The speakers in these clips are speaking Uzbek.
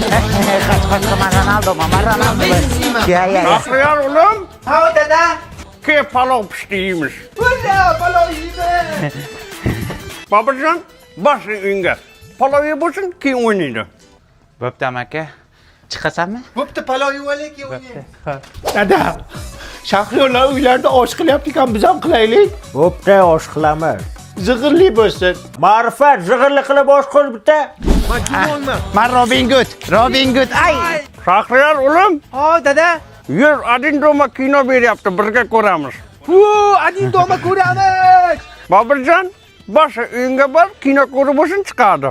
Qoch, qoch, man Ronaldo, man Ronaldo. Ya, ya, ya. Shahriyor o'g'lim, Ha, dada. Ke palov pishdi, yeymiz. Ula, palov yeymiz. Boburjon, boring uyingga. Palov yeb bo'lsin, keyin o'ynaydi. Bo'pti, amaki. Chiqasanmi? Bo'pti, palov yevolaylik, keyin o'ynaymiz. Dada, Shahriyorlar uylarida osh qilyapti ekan, biz ham qilaylik. Bo'pti, osh qilamiz. Zig'irli bo'lsin. Ma'rifat, zig'irli qilib osh qil bitta. Man Robin Hood, Robin Hood. Ay! Shahriyor o'g'lim, Ha, dada. yur, "Один дома" kino beryapti, birga ko'ramiz. Hu, "Один дома" ko'ramiz. Boburjon, bosh uyingga bor, kino ko'rib bo'lsin, chiqadi.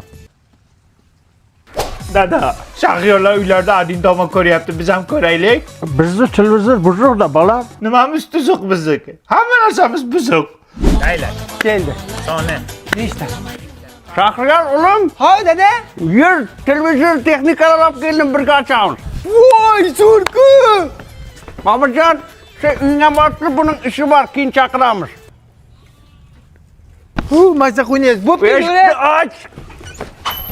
Dada, Shahriyorlar uylarida "Один дома" ko'ryapti, biz ham ko'raylik. Bizni televizor buzuqda, bolam. Nimamiz tuzuq bizniki? Hamma narsamiz buzuq. Keldi. Soni. Nechta? Shahriyor o'g'lim, Ha, dada. yur, televizor texnikalar olib keldim, birga ochamiz. Voy, zo'r-ku. Boburjon, sen uyingga borib, buning ishi bor, keyin chaqiramiz. Hu, maza o'ynaymiz. Bo'pti, Eshikni och.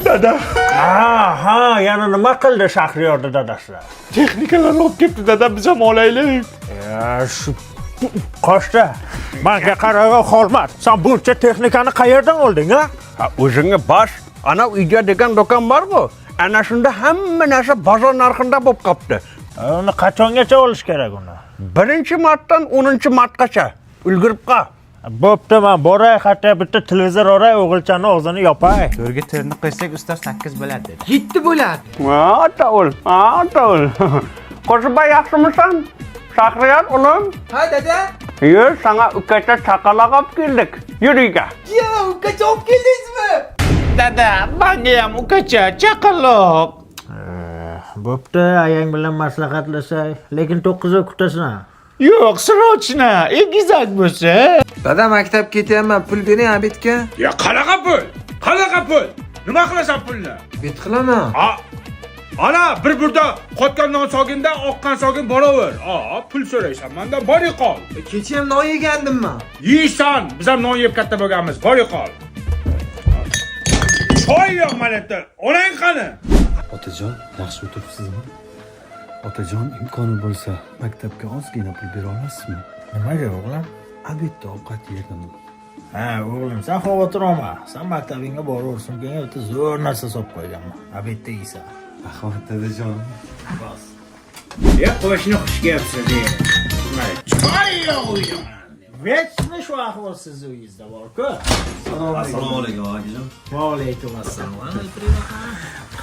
Dada, Ha, ha, yana nima qildi Shahriyorni dadasi? Texnikalarni olib kelibdi, dada, biz ham olaylik. Ya, shu qochdi. Manga qarag'in, Xormat. Sen buncha texnikani qayerdan olding, ha? Ha, o'zingga bos. Ana uyda degan do'kon bor-ku. Ana shunda hamma narsa bozor narxida bo'lib qolibdi. Uni qachongacha olish kerak uni? 1-martdan 10-martgacha ulgurib qol. Bo'pti, man boray, hatto bitta televizor oray, o'g'ilchani og'zini yopay. To'rga to'rni qo'ysak, ustoz 8 bo'ladi dedi. 7 bo'ladi. Ha, o'l. Ha, o'l. Qo'shibay, yaxshimisan? Shahriyor o'g'lim, Ha, dada. yur, sana ukacha chaqaloq olib keldik. Yur uyga. Ya, ukacha olib keldingizmi? Dada, menga ham ukacha chaqaloq. Bo'pti, ayang bilan maslahatlashay, lekin 9 oy kutasan. Yo'q, срочно, egizak bo'lsa. Dada, maktabga ketyapman, pul bering обед ga. Ya qanaqa pul? Qanaqa pul? Nima qilasan pulni? Обед qilaman. A, ana bir burda qotgan non solginda oqqan solgin boraver. A, pul so'raysan mandan, bor qol. Kecha ham non yegandim man. Yeysan, biz ham non yeb katta bo'lganmiz, bor qol. Choy yo'q mana yerda. Onang qani? Otajon, yaxshi o'tiribsizmi? Otajon, imkoni bo'lsa, maktabga ozgina pul bera olasizmi? Nimaga, o'g'lim? Обед da ovqat yerdim. Ha, o'g'lim, sen xavotir olma. Sen maktabingga boraver, sumkangga bitta zo'r narsa solib qo'yganman. Обед da yeysan. Rahmat, dadajon. Ya qo'shni, xush kelibsiz. Choy yo'q uyda. Vechni shu ahvol sizni uyingizda bor-ku. Assalomu alaykum, akajon. Va alaykum assalom.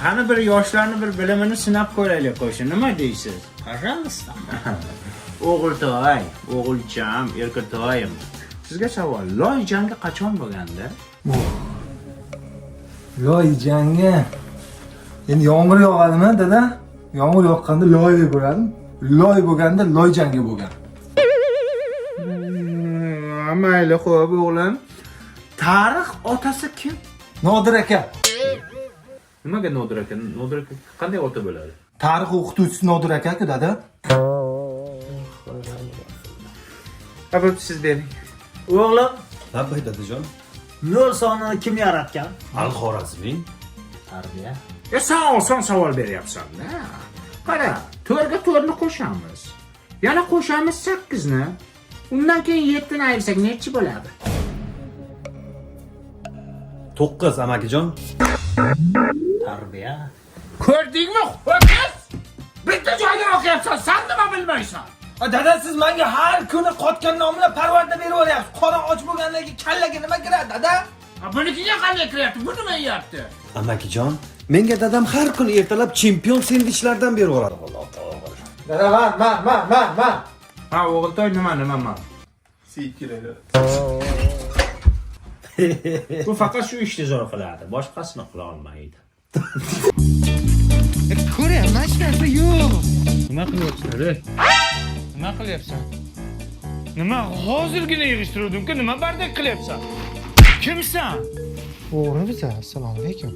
Qani, bir yoshlarni bir bilimini sinab ko'raylik, qo'shni. Nima deysiz? Пожалуйста. O'g'iltoy, o'g'ilcham, erkatoyim. Sizga savol. Loy jangi qachon bo'lgandi? Loy jangi. Endi yomg'ir yog'adimi, dada? Yomg'ir yoqqanda loy bo'ladi. Loy bo'lganda loy jangi bo'lgan. Mayli, xo'p, o'g'lim. Tarix otasi kim? Nodir aka. Nimaga Nodir aka? Nodir aka qanday ota bo'ladi? Tarix o'qituvchisi Nodir aka-ku, dada. Ha, bo'pti, siz bering. O'g'lim, Labbay, dadajon. 0 sonini kim yaratgan? Al Xorazmiy. Tarbiya. E, sen oson savol beryapsan-da. Qara, to'rtga to'rtni qo'shamiz. Yana qo'shamiz 8ni. Undan keyin 7ni ayirsak nechi bo'ladi? 9, amakijon. Tarbiya. Ko'rdingmi, ho'kiz? Bitta joydan o'qiyapsan, san nima bilmaysan? Dada, siz menga har kuni qotgan non bilan parvarda berib yuboryapsiz. Qorin och bo'lgandan keyin kallaga nima kiradi, dada? Ha, bunikiga qanday kiryapti? Bu nima yeyapti? Amakijon, menga dadam har kuni ertalab chempion sendvichlardan berib yuboradi. Dada, man, man, man, man, man. Ha, o'g'iltoy, nima, nima, man? Siyib. Bu faqat shu ishni zo'r qiladi, boshqasini qila olmaydi. Ko'ryapman, hech narsa yo'q. Nima qilyapsan, ey? Nima qilyapsan? Nima, hozirgina yig'ishtiruvdim-ku, nima бардак qilyapsan? Kimsan? O'g'ri biza, assalomu alaykum.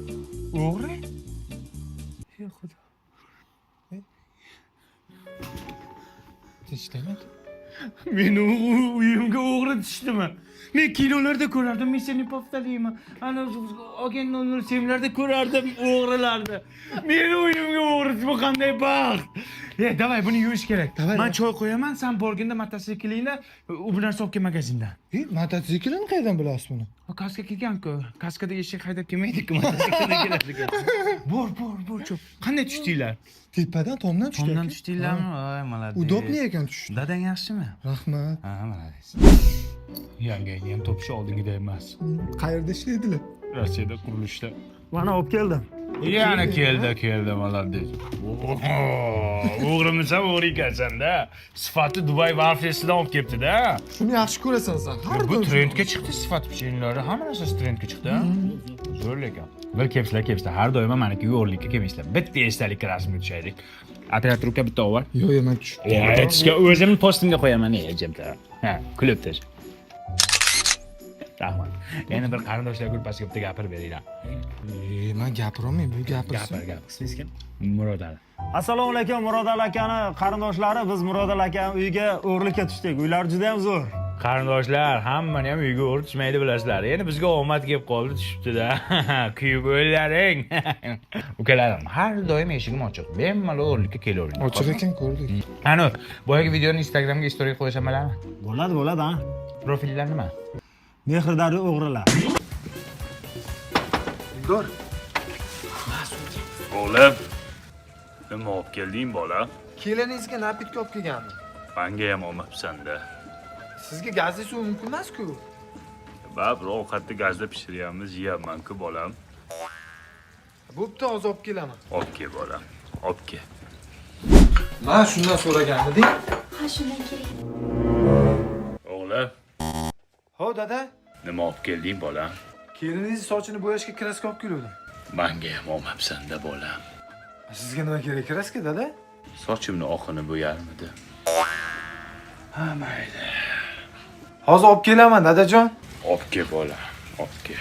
O'g'ri? Ey Xudo. Tinchlikmi? Meni uyimga o'g'ri tushdimi? Men kinolarda ko'rardim, "Миссия неповторима". Ana, "Агент 007"larda ko'rardim o'g'rilarni. Meni uyimga o'g'ri Qanday baxt. E, давай, buni yuvish kerak. Man choy qo'yaman, sen borganda mototsiklingda u bu narsa olib kel magazindan. E, mototsiklini qayerdan bilasiz buni? Kaska kelgan-ku. Kaskada eshak haydab kelmaydi-ku, mototsiklda keladi. Bor, bor, bor, cho'p. Qanday tushdinglar? Tepadan, tomdan tushdi. Tomdan tushdinglarmi? Voy, молодец. Удобный ekan tushish. Dadang yaxshimi? Rahmat. Ha, молодец. Yangangni ham topishi oldingidek emas. Qayerda ishlaydilar? Rossiyada qurilishda. Mana olib keldim. Yana keldi, keldi, молодец. O'g'rimisan, o'g'ri ekansan-da. Sifati Dubay vaflisidan olib kelibdi-da. Shuni yaxshi ko'rasan sen. Har Bu doim. Trendga chiqdi, sifat pechenlari, hamma narsasi trendga chiqdi. Zo'r lekin. Bir kelibsizlar, kelibsizlar. Har doim maniki o'g'irlikka kelmaysizlar. Bitta esdalikka rasmga tushaylik. Operator uka, bitta olib. Yo'q, yo'q, men tushdim. Aytishga o'zimni postimga qo'yaman, ey, jimta. Ha, kulib tash. Rahmat. Yana bir qarindoshlar gruppasiga bitta gapirib beringlar. E, men gapirolmayman, bu gapirsin. Gapir, gapir. Ismingiz kim? Murod Ali. Assalomu alaykum, Murodali akani qarindoshlari, biz Murodali akani uyiga o'g'irlikka tushdik. Uylari juda ham zo'r. Qarindoshlar, hammani ham uyga o'g'ri tushmaydi, bilasizlar. Endi bizga omad kelib qoldi, tushibdi-da. Kuyib o'llaring. Ukalarim, har doim eshigim ochiq. Bemalol o'g'irlikka kelavering. Ochiq ekan, ko'rdik. Ani, boyagi videoni Instagramga story qo'ysam bo'ladimi? Bo'ladi, bo'ladi, ha. Profillar nima? Mehrdari o'g'rilar. Eldor. O'g'lim, nima olib kelding, bola? Keliningizga напитка olib kelgandim. Manga ham olmabsan-da. Sizga gazli suv mumkin emas-ku. Baribir ovqatni gazda pishiryapmiz, yeyapman-ku, bolam. Bo'pti, hozir olib kelaman. Olib kel, bolam, olib kel. Men shundan so'raganmidim. Ha, shundan kerak. O'g'lim, Ho, dada. nima olib kelding, bolam? Keliningizni sochini bo'yashga краска olib keluvdim. Manga ham olmabsan-da, bolam. Sizga nima kerak краска, dada? Sochimni oqini bo'yarmidi? Ha, mayli. Hozir olib kelaman, dadajon. Olib kel, bolam, olib kel.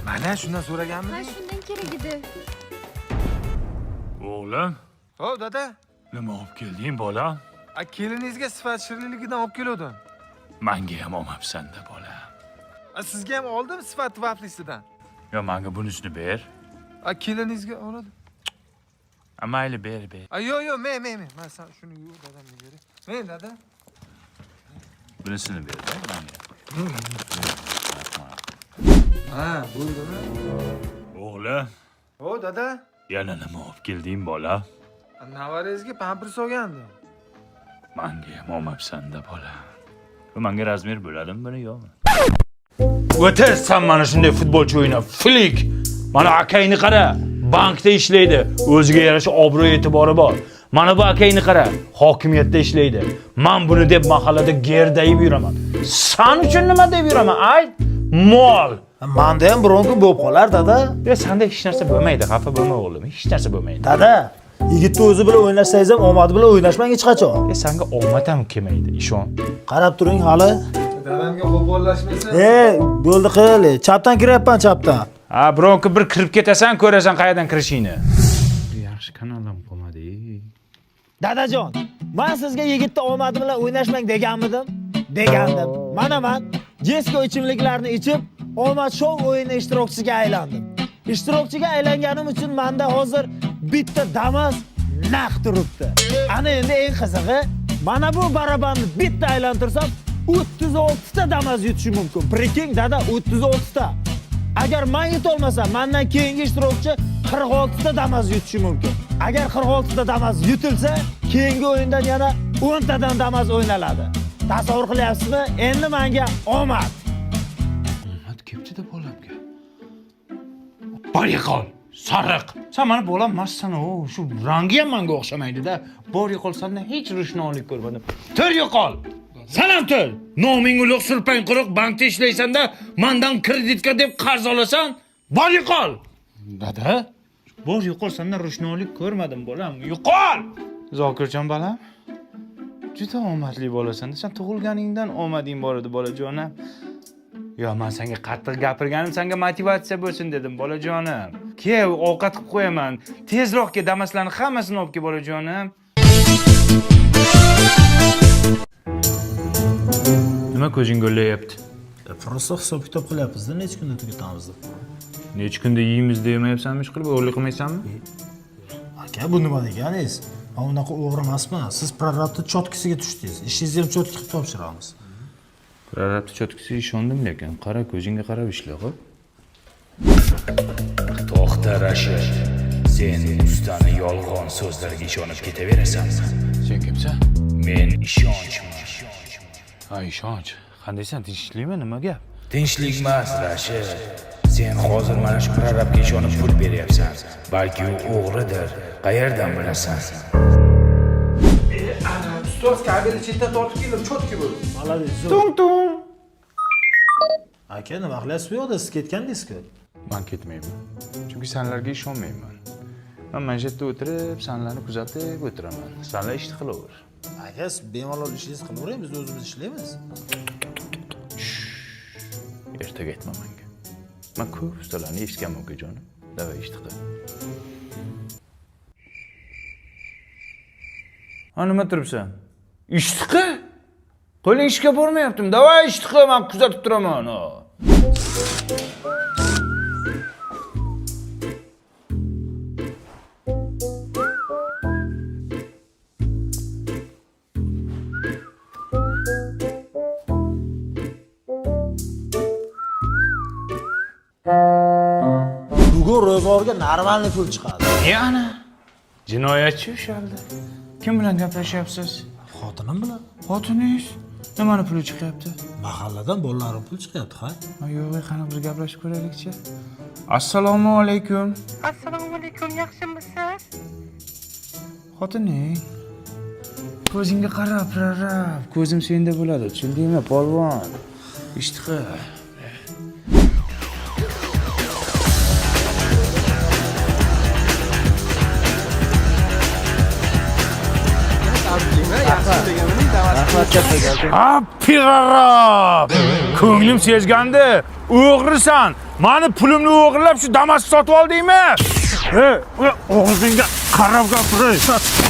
Mana shundan so'raganmidim. Ha, shundan kerak edi. O'g'lim, Ho, dada. nima olib kelding, bolam? A, keliningizga sifat shirinligidan olib keluvdim. Manga ham olmabsan-da, bolam. A, sizga ham oldim sifat vaflisidan. Yo, manga bunisini ber. A, keliningizga oladi. A, mayli, ber, ber. A, yo'q, yo'q, men, men, men. Man san shuni yuv, dadamga beray. Men, dada. Bunisini ber, manga. Ha, bo'ldimi? O'g'lim, Ho, dada. yana nima olib kelding, bola? Navarangizga pampers olgandim. Manga ham olmabsan-da, bola. Bu manga размер bo'ladimi, buni yo'qmi? O'ta san mana shunday futbolchi o'yna, Flik. Mana akangni qara, bankda ishlaydi, o'ziga yarasha obro' e'tibori bor. Mana bu akangni qara, hokimiyatda ishlaydi. Man buni deb mahallada gerdayib yuraman. San uchun nima deb yuraman, ayt? Mol. Manda ham biron kun bo'lib qolar, dada. E, senda hech narsa bo'lmaydi, xafa bo'lma, o'g'lim, hech narsa bo'lmaydi. Dada, yigitni o'zi bilan o'ynashsangiz ham omadi bilan o'ynashmang hech qachon. E, sanga omad ham kelmaydi, ishon. Qarab turing hali. Dadamga qo'pollashmasa. E, bo'ldi qil. Chapdan kiryapman, chapdan. Ha, biron kun bir kirib ketasan, ko'rasan qayerdan kirishingni. Yaxshi kanaldan qolmadi. Dadajon, men sizga yigitni omadi bilan o'ynashmang deganmidim? Degandim. Mana man Jesco ichimliklarini ichib, omad shou o'yini ishtirokchisiga aylandim. Ishtirokchiga aylanganim uchun menda hozir bitta Damas naq turibdi. Ana endi eng qizig'i, mana bu barabanni bitta aylantirsam 36 ta Damas yutishi mumkin. Прикинь, dada, 36 ta. Agar men yutolmasam, mendan keyingi ishtirokchi 46 ta Damas yutishi mumkin. Agar 46 ta Damas yutilsa, keyingi o'yindan yana 10 tadan Damas o'ynaladi. Tasavvur qilyapsizmi? Endi menga omad. Omad kelibdi-da bolamga. Bor yo'qol, sariq. Sen mani bolam emassan, u shu rangi ham menga o'xshamaydi-da. Bor yo'qol, sendan hech ro'shnolik ko'rmadim. Tur yo'qol. Sen ham tur. Noming ulug', surpang quruq, bankda ishlaysan-da, mandan kreditka deb qarz olasan. Bor yo'qol. Dada, bor yo'qol, sendan ro'shnolik ko'rmadim, bolam. Yo'qol. Zokirjon bolam, juda omadli bolasan. Sen tug'ilganingdan omading bor edi, bolajonim. Yo, men senga qattiq gapirganim senga motivatsiya bo'lsin dedim, bolajonim. Kel, ovqat qilib qo'yaman. Tezroq kel, damaslarni hammasini olib kel, bolajonim. Nima ko'zing go'llayapti? Просто hisob kitob qilyapmiz-da, necha kunda tugatamiz deb. Necha kunda yeymiz demayapsanmi, ish qilib, o'g'irlik qilmaysanmi? Aka, bu nima deganingiz? Men unaqa o'g'ri emasman. Siz prorabni chotkisiga tushdingiz. Ishingizni ham chotki qilib topshiramiz. Prorabni chotkisiga ishondim lekin qara ko'zingga qarab ishla, xo'p? To'xta Rashid. Sen ustani yolg'on so'zlariga ishonib ketaverasanmi? Sen kimsan? Men ishonchman. Ha, ishonch. Qandaysan? Tinchlikmi? Nima gap? Tinchlik emas, Rashid. Sen hozir mana shu prorabga ishonib pul beryapsan. Balki u o'g'ridir. Qayerdan bilasan? Ustoz kabelni chetdan tortib keldim, chotki bo'ldi. Молодец. Tung tung. Aka, nima qilyapsiz bu yoqda? Siz ketgandingiz-ku. Men ketmayman. Chunki sanlarga ishonmayman. Men mana shu yerda o'tirib, sanlarni kuzatib o'tiraman. Sanlar ishni qilaver. Aka, siz bemalol ishingizni qilavering, biz o'zimiz ishlaymiz. Ertaga aytma menga. Men ko'p ustalarni eshitganman ukajonim. Davay ishni qil. Ha, nima turibsan? Ishni qil. Qo'ling ishga bormayaptim. Davay ishni qil, men kuzatib turaman. Ha. Bugun ro'zg'orga normalniy pul chiqadi. Ne ana? Jinoyatchi ushaldi. Kim bilan gaplashyapsiz? Xotinim bilan. Xotiningiz nimani puli chiqyapti? Mahalladan bolalarim pul chiqyapti, ha? Ha, yo'q, qani bir gaplashib ko'raylikchi. Assalomu alaykum. Assalomu alaykum, yaxshimisiz? Xotining. Ko'zingga qarab, prorab, ko'zim senda bo'ladi, tushundingmi, polvon? Ishni qil. Ha, prorab! Ko'nglim sezgandi. O'g'risan. Mani pulimni o'g'irlab shu Damas sotib oldingmi? Ey, og'zingga qarab gapiray.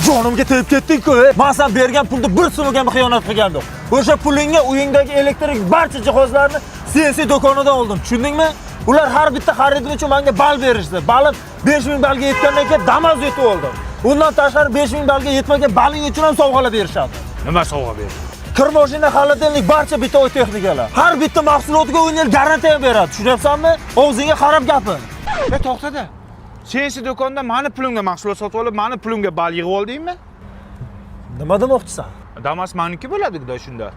Jonimga tegib ketding-ku. Men sen bergan pulni bir so'mga ham xiyonat qilganim yo'q. O'sha pulingga uyingdagi elektrik barcha jihozlarni CNC do'konidan oldim. Tushundingmi? Ular har bitta xaridim uchun menga ball berishdi. Balim 5000 ballga yetgandan keyin Damas yetib oldim. Undan tashqari 5000 ballga yetmagan balling uchun ham sovg'alar berishadi. Nima sovg'a berdi? Kir mashina, холодильник, barcha bitoy texnikalar. Har bitta mahsulotga 10 yil garantiya beradi. Tushunyapsanmi? Og'zingga qarab gapir. E, to'xtada. CNC do'konda mani pulimga mahsulot sotib olib, mani pulimga ball yig'ib oldingmi? Nima demoqchisan? Damas meniki bo'ladi-da shunda.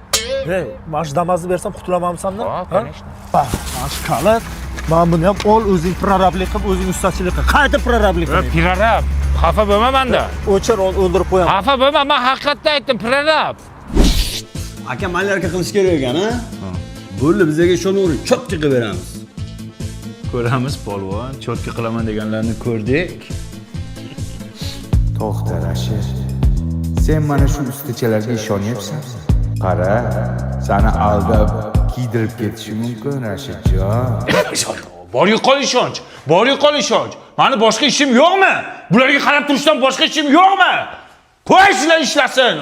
Ey, mana shu Damasni bersam qutulamanmisan-da? Ha, конечно. Mana shu kalit. Mana buni ham ol, o'zing prorablik qilib, o'zing ustachilik qil. Qayta prorablik qil. Prorab, xafa bo'lma menda. O'chir, ol, o'ldirib qo'yaman. Xafa bo'lma, men haqiqatda aytdim, prorab. Aka, malyarka qilish kerak ekan, ha? Bo'ldi, bizga ishonavering, chotki qilib beramiz. Ko'ramiz, polvon, chotki qilaman deganlarni ko'rdik. To'xta Rashid. Sen mana shu ustachalarga ishonyapsan? Qara, seni aldab kiydirib ketishi mumkin Rashidjon. Bor yo'qol ishonch, bor yo'qol ishonch. Mani boshqa ishim yo'qmi? Bularga qarab turishdan boshqa ishim yo'qmi? Qo'y sizlar ishlasin.